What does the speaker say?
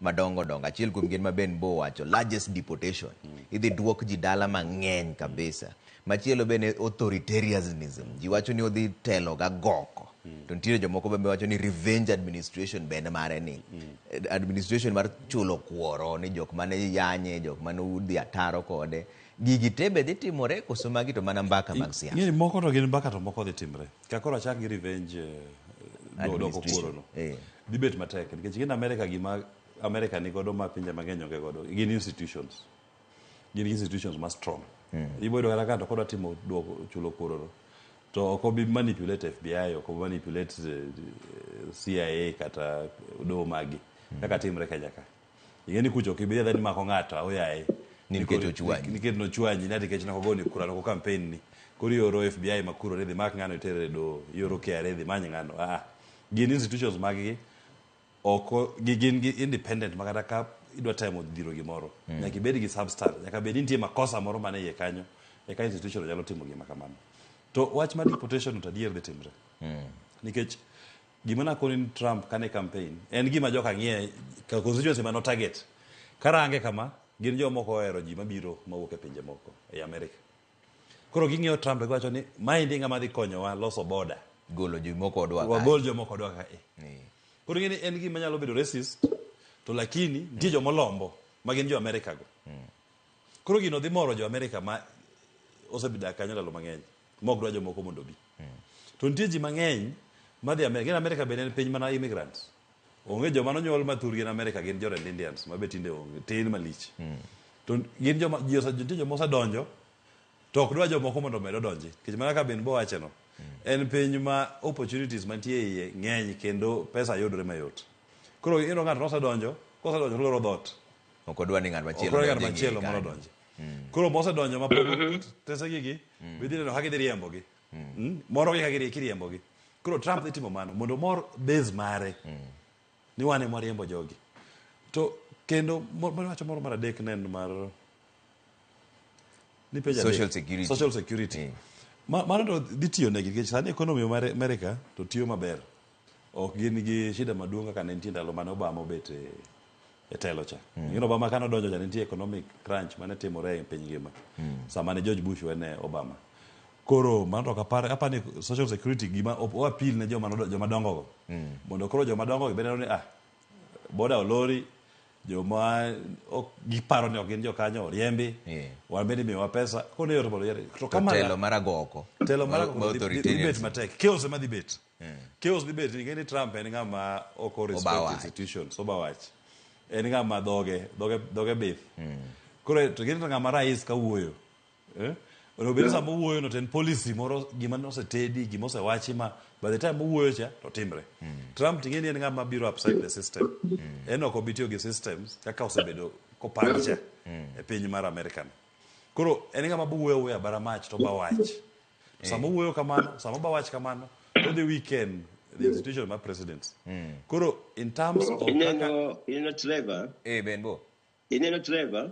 Madongo dongo. Achiel kuom gin ma Ben Bo wacho, largest deportation. Idhi duok ji dala mang'eny kabisa. Machielo bende authoritarianism. Ji wacho ni odhi telo ga goko. To nitiere jomoko bende wacho ni revenge administration bende mare ni. Administration mar chulo kuoro ni jok mane yanye, jok mane udhi ataro kode. Gigi te be dhi timore koso magi to mana mbaka mag siasa? Ng'eni moko to gin mbaka to moko dhi timre. Ka koro achak gi revenge doko Administration. kuoro no. Eh. Dhi bet matek nikech gin America, gima America ni godo ma pinje mang'eny onge godo gin institutions. Gin gi institutions ma strong. Ibo yudo kata ka to kodwa timo duoko chulo kuoro no to ok obi manipulate FBI, ok obi manipulate CIA kata doho magi kaka timre Kenya ka. Ing'e ni kucho ok ibi dhi ni mako ng'ato aoyaye. Ni nikech ochwanyi. Nikech nochwanyi, ni nikech nokogoni kura, noko campaign ni. Koro ioro FBI makuro ni dhi mak ng'ano itere e doho, ioro KRA dhi many ng'ano. Ah, gin institutions mag gi oko gin gi independent ma kata ka idwa temo dhiro gimoro nyaka ibed gi substance, nyaka bed ni nitie makosa moro man e iye kanyo eka institution nyalo timo gima kamano. To wach mar deportation to adier dhi timre. Nikech gima nakoni ni Trump kane campaign en gima joka ng'iye ka constituency mano target karange kama gin joma ok ohero ji mabiro mawuok e pinje moko ei Amerika. Koro ging'iyo Trump to giwacho ni maendi ng'ama dhi konyowa loso border. Golo ji moko odwa kae. Wagol joma ok odwa ka e. Eh. Koro ing'e ni en gima nyalo bedo racist to lakini nitie jomolombo ma gin jo Amerika go. Koro gino dhi moro jo Amerika ma osebedak kanyo ndalo mang'eny ma ok dwa jomoko mondo obi. To nitie ji mang'eny madhi Amerika. Gin Amerika bende en piny mana immigrants. Onge joma nonyuol ma thurgi en Amerika, gin jo Red Indians ma be tinde onge, tin malich. To gin joma ji ose nitie joma osedonjo to ok dwa jomoko mondo omed odonji. Nikech mana kaka Ben Bo wache no, en piny ma opportunities mantie iye ng'eny kendo pesa yudore mayot. Koro iyudo ng'ato nosedonjo, kosedonjo to oloro dhoot. Ok odwa ni ng'at machielo Ok odwa ng'at odonj e machielo ng'eye mondo kanyo. odonji. Koro mosedonjo mapok tesegi gi, bidhi neno kaka idhi riembogi. Moro gi kaka kiriembogi. Koro Trump dhi timo mano mondo omor base mare. Ni wan ema wariembo jogi. To kendo wacho moro mar adek ne en mar ni penjo adek. Social security. Social security. Mano to dhi tiyo negi nikech sani economy mar America to tiyo maber. Ok gin gi shida maduong' kaka ne nitie ndalo mane Obama obet e telo cha. Mm. Obama kane odonjo cha nitie economic crunch mane timore e piny ngima. Sama ne George Bush wene Obama. Koro mano to ok apar, apar ni social security gima o appeal ne joma dongo go. Mondo koro joma dongo gi bende neno ni ah boda olori joma ok giparo ni ok gin jokanyo oriembi. Wan bende imiyowa pesa koro ne yot mondo yier. To To Kamala telo mar agoko. Telo mar Ma agoko dhi bet authoritarianism. matek. Chaos ema dhi bet. Chaos dhi bet nikech ni Trump en ng'ama ok o respect Oba wach. institutions, oba wach. En ng'ama dhoge bith. Koro to gin to ng'ama rais ka wuoyo. Eh? Onego bed ni sama owuoyo no to en policy moro gima nosetedi, gima osewachi ma by the time owuoyo cha to timre. Trump ting'e ni en ng'ama biro upside the system. En ok obi tiyo gi systems kaka osebedo kopang cha e piny mar Amerika no. Koro en ng'ama bowuoyo awuoya bara mach to ba wach. Sama owuoyo kamano, sama ba wach kamano, to dhi weaken the institution mar presidency. Koro in terms of kaka Ineno Trevor, Eh, Ben Bo. ineno Trevor.